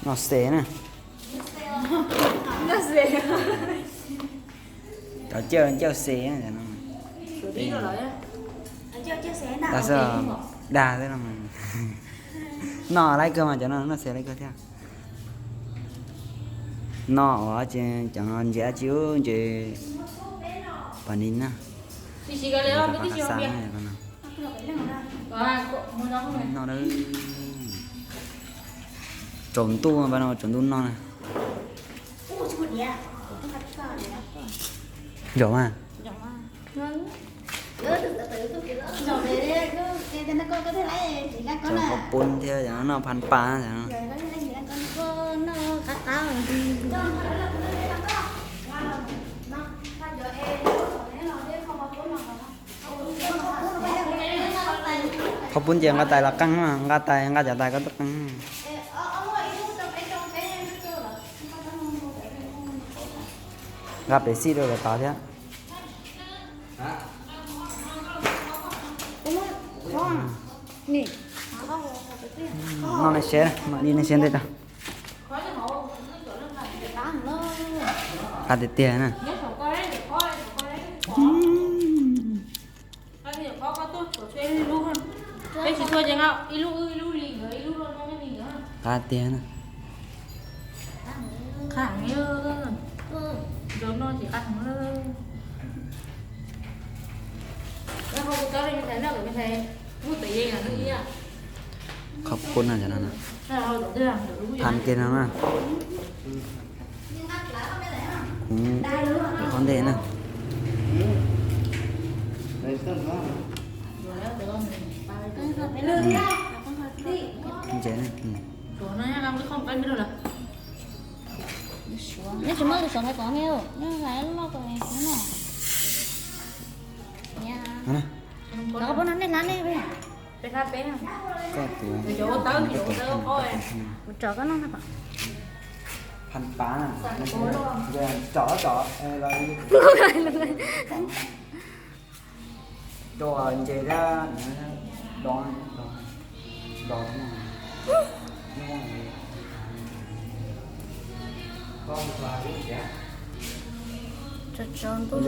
Noj xes na. Cov cawj cawj xes no. Dag xwb, dag xwb no. Noj laib kawg mas cov no noj xes laib kawg thiab. Noj ua ces cov no ntses dab tsi ub, ntses pas nis na. Noj na. Tsaus ntuj pas no, tsaus ntuj noj na. Ncaum mas. Cov qhaub poob thiab cov noj phab pas. Qhaub poob ces nqa tais los qeej, nqa tais, nqa cov tais koj tuaj qeej. Nqa pem xij rau lawv tod thiab. Noj nej seb, mam li nej seb ntej tag. Qab tiag tiag na. Qab tiag na. Qhov poob no, phab kiag no na. Kuv qhov ntej na. Ntses na. Neb tsis muaj lus Suav hais kom neb, neb hais loj ko no. Cov poob no nej hlab nej. Kuv tsom koj noj na. Phab pas na. Tsom tsom. Rau ntses thiab, do, do, do. Tsaus ntuj.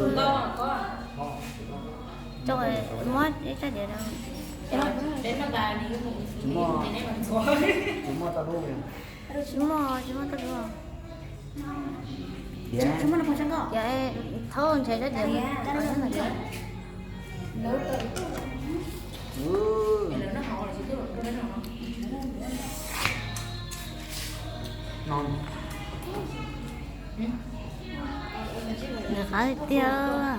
Muab ib tsob diav rau. Tsis muaj, tsis muaj tau dub. Yog thaub ntshe tsob diav. Nws qab tiag.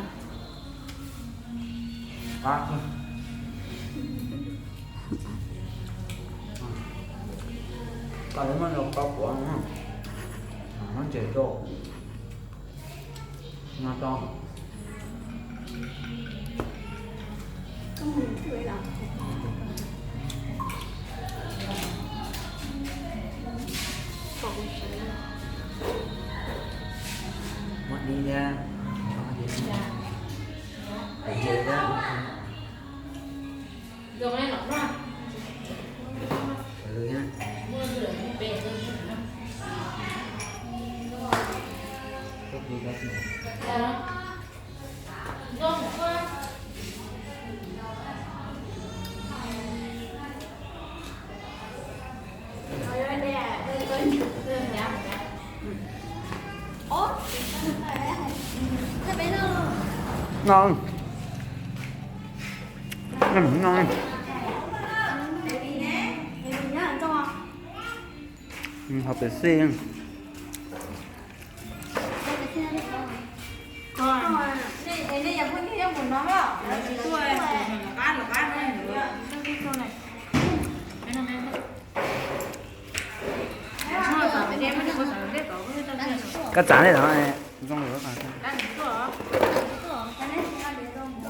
Ngon. Ngon. Hauv pem xij. Koj txav li no zoo lawm.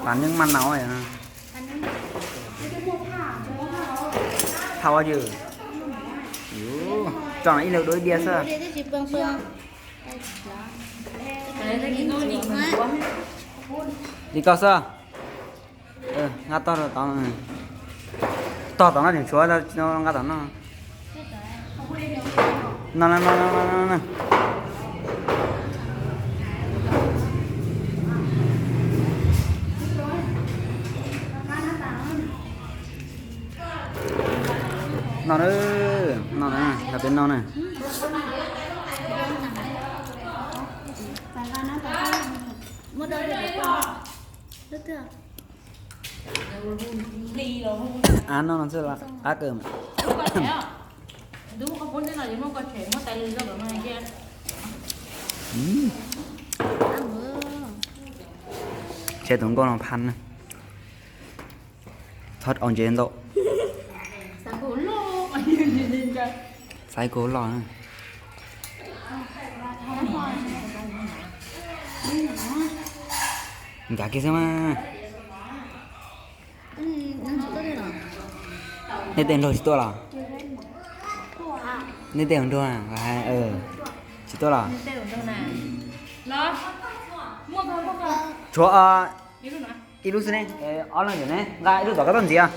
Tam neej maj nau. Phaj ua yws. Tso ib leeg dua ib diav xwb. Li koj xwb. Nqa tog rau tod. Tog tom no tseem tshuav, nqa tom no. No no no no no no. No na, no na, nrog peb no na. Ab, no no xwb qab kawg. Tshe tus nkauj no phab na. Txhob au ntses ntau. Xaiv kuv loj na. Ncav kiag xwb mas. Nej tej nraug tsis tuaj los? Nej tej hluas nraug tsis tuaj los? Tshuav ib lub xwb ne, ob leeg yom ne, nqa ib lub tom koj toj ntxiv.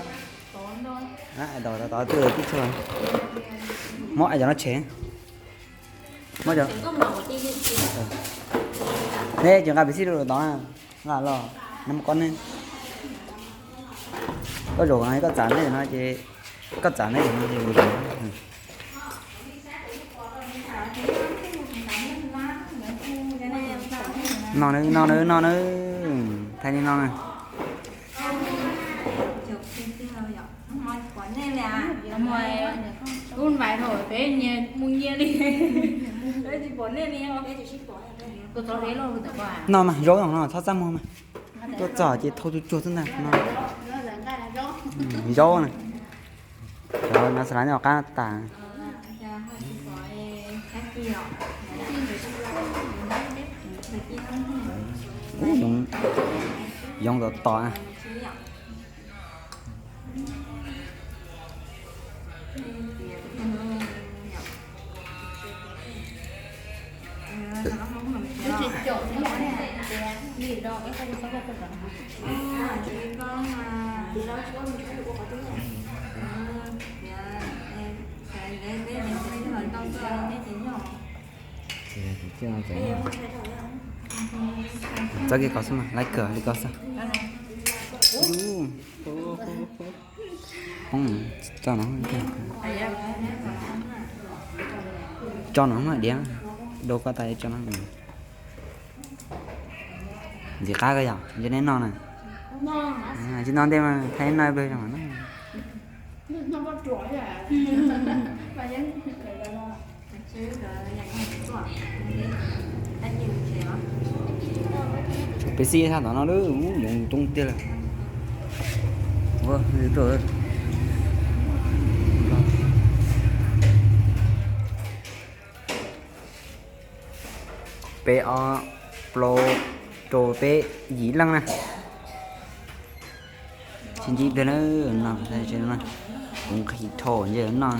Tod tod tib tshua. Muab cov no tshem. Ne, ces nqa pes xij rau tod na. Nqa los, nab kob ne. Koj zaum no koj txav neb no ces, koj txav neb no ces. No na, no na, no na. Thaij li no na. Lub npais thaum peb nyias mus nyias li, peb tsis pom nej li. No mas zaub no txhob txaj muag mas. Tuaj txog ces thau tsuag tsuag xwb ntag no. Zaub na. Cov no xav nyob qab tas. Ub, yoov tom tom. Txoj kev kho xwb mas, laiv kawm li ko xwb. Poob, tso no, tso no diam, dau koj tas tso no. Ntxim qab kawg yom, nco nej noj na. Tsis noj ntej mas thaij noj ib pliag zoo na. Peb xij thaj tom no lawm, yoov coob tiag lawm. Peb ob plaub rau peb yim leej na. Tsis ntsib pliag na, no, kuv nqhis dhau ntshe noj.